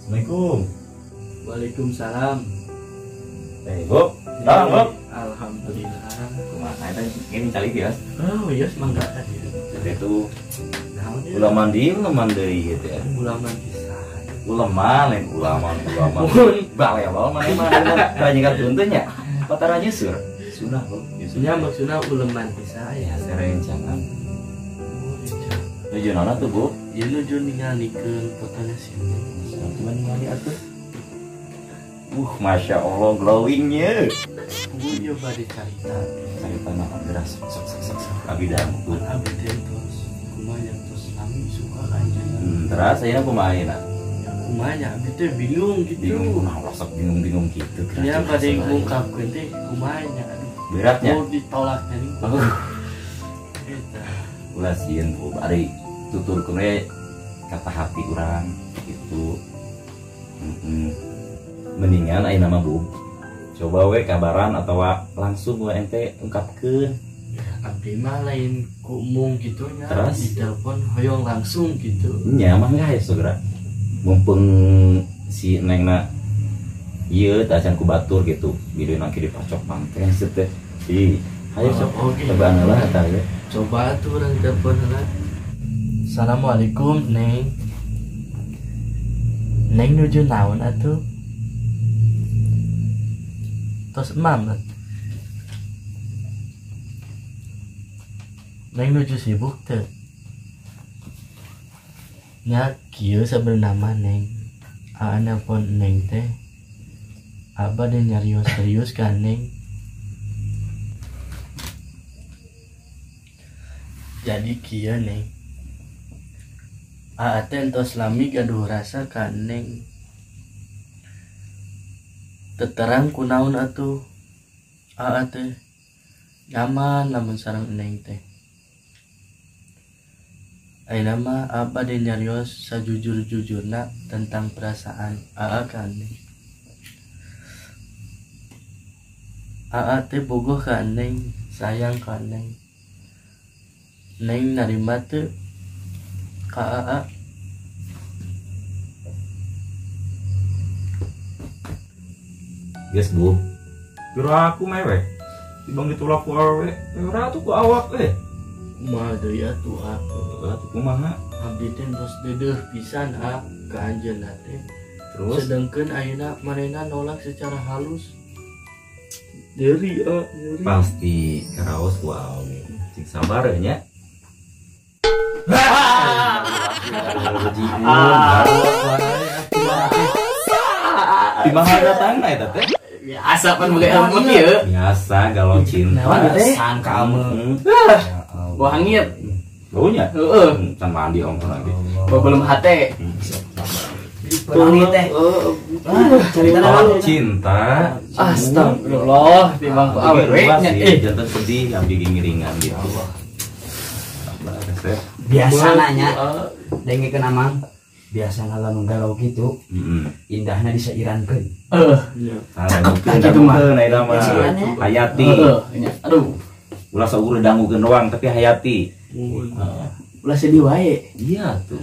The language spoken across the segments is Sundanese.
Assalamualaikum. Waalaikumsalam. Bob. Tang, Bob. Alhamdulillah. Kumaha eta ini calik ya? Oh, iya mangga tadi. Itu ulaman di ulaman deui gitu ya. Ulaman pisan. Ulaman lain ulaman ulaman. Balewal mana mah tanya teu nya. Patara nyusur. Sunah, Bob. Nya maksudna uleman pisan ya, sarencangan. Nuju naon atuh, Bu? Ieu nuju ningalikeun fotona si Neng. Cuma ningali atuh. Masya Allah glowingnya. Bu ieu bade carita. Carita naon geras sok sok sok sok. Abi dangu. Abi teh tos kumaha tos lami suka ka anjeunna. Terus ayeuna kumaha ayeuna? Ya kumaha abi teh bingung gitu. Bingung kumaha sok bingung-bingung gitu. Nya bade ngungkapkeun teh kumaha nya aduh. Beratnya. Mau ditolak tadi. Eta. Ulah sieun Bu, ari tuturkeun we kata hati urang gitu. Mendingan ayeuna mah Bu, coba we kabaran atau langsung we ente ungkapkeun. Abdi mah lain ku mung gitu nya. Terus di telepon hoyong langsung gitu. Nya mah geus segera. Mumpung si Nengna ieu teh acan ku batur gitu. Bideuna ki dipacok pangten teh. Ih, hayo sok cobaan heula eta ge. Coba tuh urang telepon heula. Assalamualaikum Neng. Neng nuju naon atuh? Tos emam. Neng nuju sibuk teu? Nya kieu sabenerna mah Neng. Aa nelpon Neng teh. Abah deh nyarios serius ka Neng. Jadi kieu Neng. Aa teh entos lami gaduh rasa ka Neng. Teterang kunaon atuh. Aa teh nyaman lamun sareng Neng teh. Ayeuna mah Aa bade nyarios sajujur-jujurna tentang perasaan Aa ka Neng. Aa teh bogoh ka Neng, sayang ka Neng. Neng narima teu ka Aa? Geus Bu. Pira aku mewek. Tibang ditolak ku awewe, pira atuh ku awak eh. Kumaha deui atuh a? Heeh, atuh kumaha? Abdi teh tos deudeuh pisan a ka anjeunna teh. Terus sedangkeun ayeuna manehna nolak secara halus. Nyeri a, nyeri. Pasti karaos ku awewe. Cing sabar nya. Di mana datangna eta teh? Biasa pan boga ilmu kieu. Biasa galau cinta. Sangka mah. Bau hangit. Baunya? Heeh. Can mandi om lagi. Bau belum hate. Hangit teh. Cerita cinta. Astagfirullah, timbang ku awewe nya jantan sedih abdi ngiringan gitu. Biasa nanya. Dengekeun amang. Biasa lamun galau gitu, indahna disairankeun. Heeh. Cakep kitu mah. Hayati. Aduh. Ulah saukur dangukeun doang tapi hayati. Ulah sedih wae. Iya tuh.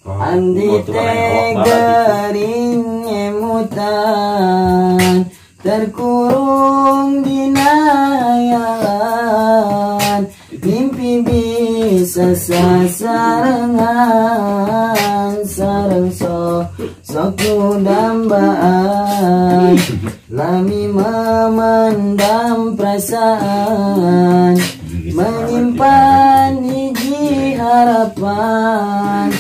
Andi teh gering nyemutan terkurung dina hayalan mimpi bisa sasarengan sareng sok dambaan lami memendam perasaan menyimpan hiji harapan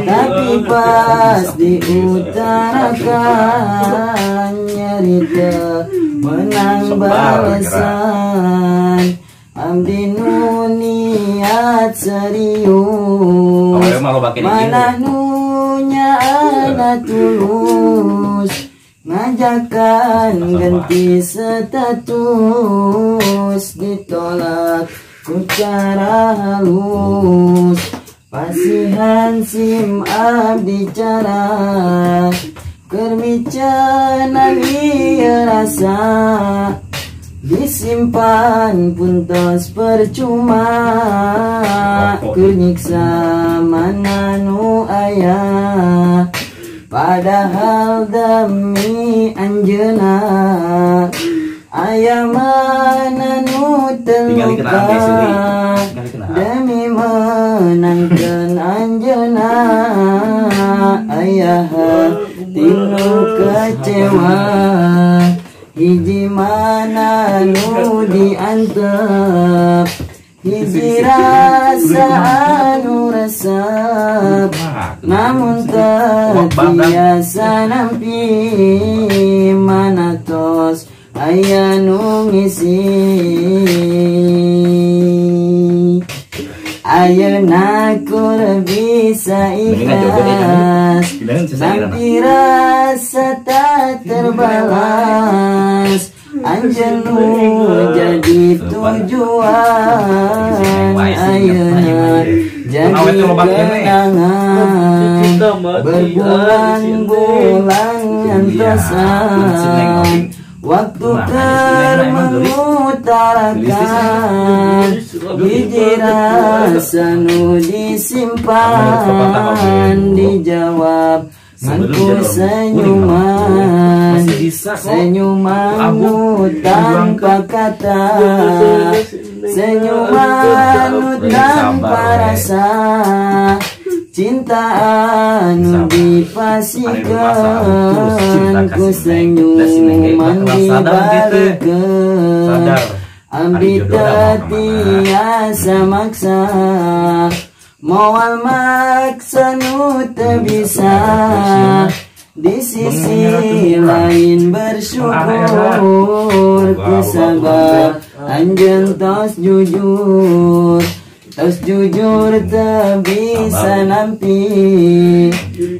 tapi pas diutarakan nyeri teu menang balasan. Abdi nu niat serius mana nu nyaana tulus ngajakan ganti status ditolak ku cara halus pasihan sim abdi cara keur miceuna ieu rasa disimpan pun tos percuma keur nyiksa mana nu aya Padahal demi anjeuna aya mana nu terluka demi menangkeun anjeuna aya hati nu kecewa hiji mana nu diantep hiji rasa anu resep namun teu biasa nampi mana tos aya nu ngisi ayeuna kur bisa ikhlas nampi rasa tak terbalas anjeun nu jadi tujuan ayeuna jadi kenangan berbulan-bulan ngantosan waktu keur mengutarakan hiji rasa nu disimpan dijawab ngan ku senyuman senyuman nu tanpa kata senyuman nu tanpa rasa cinta anu dipasihkeun ku senyuman dibalikeun abdi teu tiasa maksa moal maksa nu teu bisa di sisi lain bersyukur ku sabab anjeun tos jujur tos jujur teu bisa nampi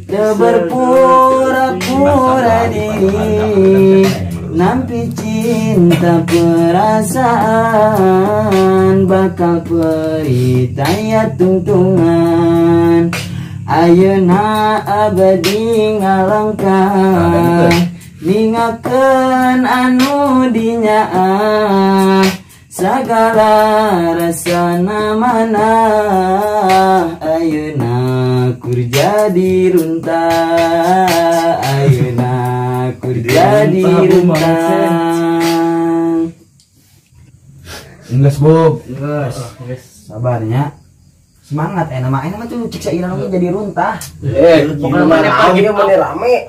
teu berpura-pura diri nampi cinta perasaan bakal peritaya tungtungan ayeuna abadi ngalangkah ningakeun anu dinyaah sagala rasana mana ayeuna kur jadi runtah ayeuna kur jadi runtah. Geus Bob, geus. Sabarnya. Semangat nama mah tuh cik sairana oge jadi runtah. Pokoknya mana pagi mana rame.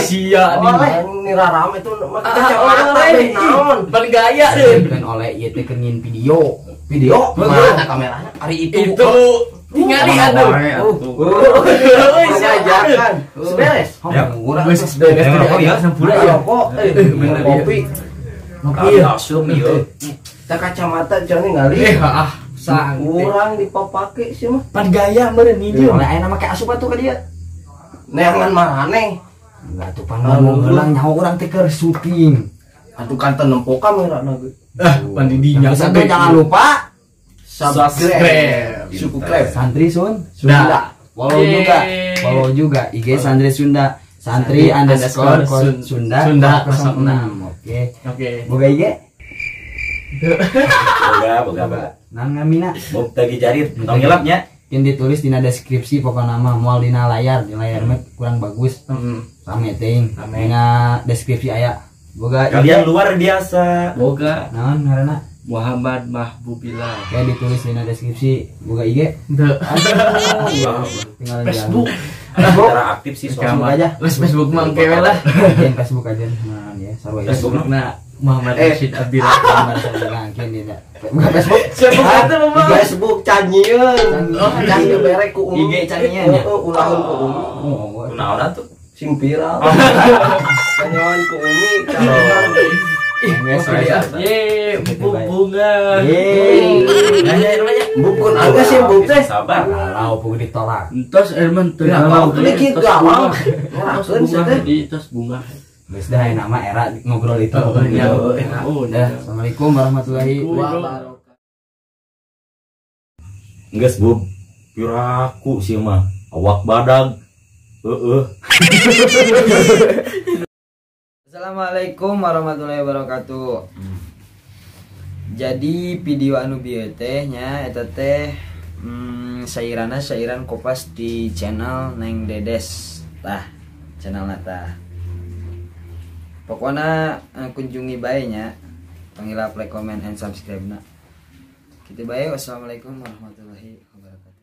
Sia nih. Ini rame tuh mah kacamata deh naon. Paling gaya deh. Kan oleh ieu teh keur nyieun video. Video mana kamerana? Ari itu. Itu tingali atuh. Sia ajakan. Beres. Geus beres ya sampura ya. Rokok, kopi. Ngopi langsung ieu. Tah kacamata jangan ningali. Kurang dipapake sih mah. Pan gaya meureun hijau. Oleh aya make asup atuh ka dieu. Neangan maraneh. Enggak tuh pan ngomong heula nyaho urang teh keur syuting. Atuh kan teu nempo kamerana ge. Ah, pan di dinya. Jangan lupa subscribe. Subscribe Santri Sunda. Follow juga. Follow juga IG Santri Sunda. Santri underscore Sunda 06. Oke. Oke. Boga IG? Boga. Nang ngamina. Bob tagi jarit, tong nyelap nya. Yang ditulis dina deskripsi pokokna mah moal dina layar, di layar mah kurang bagus. Rame teuing. Dina deskripsi aya. Boga kalian luar biasa. Boga. Naon ngaranna? Muhammad Mahbubillah. Kayak ditulis dina deskripsi boga IG. Henteu. Facebook. Cara aktif sih Facebook aja. Facebook mah engke we lah. Facebook aja. Nah, ya, sarua ya. Facebook na Muhammad Rashid Abdillah. Muhammad Abdillah engke dina. Buka Facebook. Facebook canyieun. Can dibere ku Umi. IG canyieun ya. Ulahun ku Umi. Oh, kunaon atuh? Sing viral. Canyieun ku Umi. Ye, bunga. Ye. Nanya rumahnya. Bukun angga sih buk teh. Sabar. Galau pun ditolak. Entos Erman teu galau. Kieu galau. Tos bunga di tos bunga. Geus dah nama era ngobrol itu. Oh, udah. Assalamualaikum warahmatullahi wabarakatuh. Geus bub. Piraku sih mah awak badag. Heeh. Assalamualaikum warahmatullahi wabarakatuh. Jadi video anu bieu teh nya eta teh sairana sairan kopas di channel Neng Dedes. Tah, channelna tah. Pokoknya kunjungi bae nya. Panggil like, comment, and subscribe na. Kitu bae. Wassalamualaikum warahmatullahi wabarakatuh.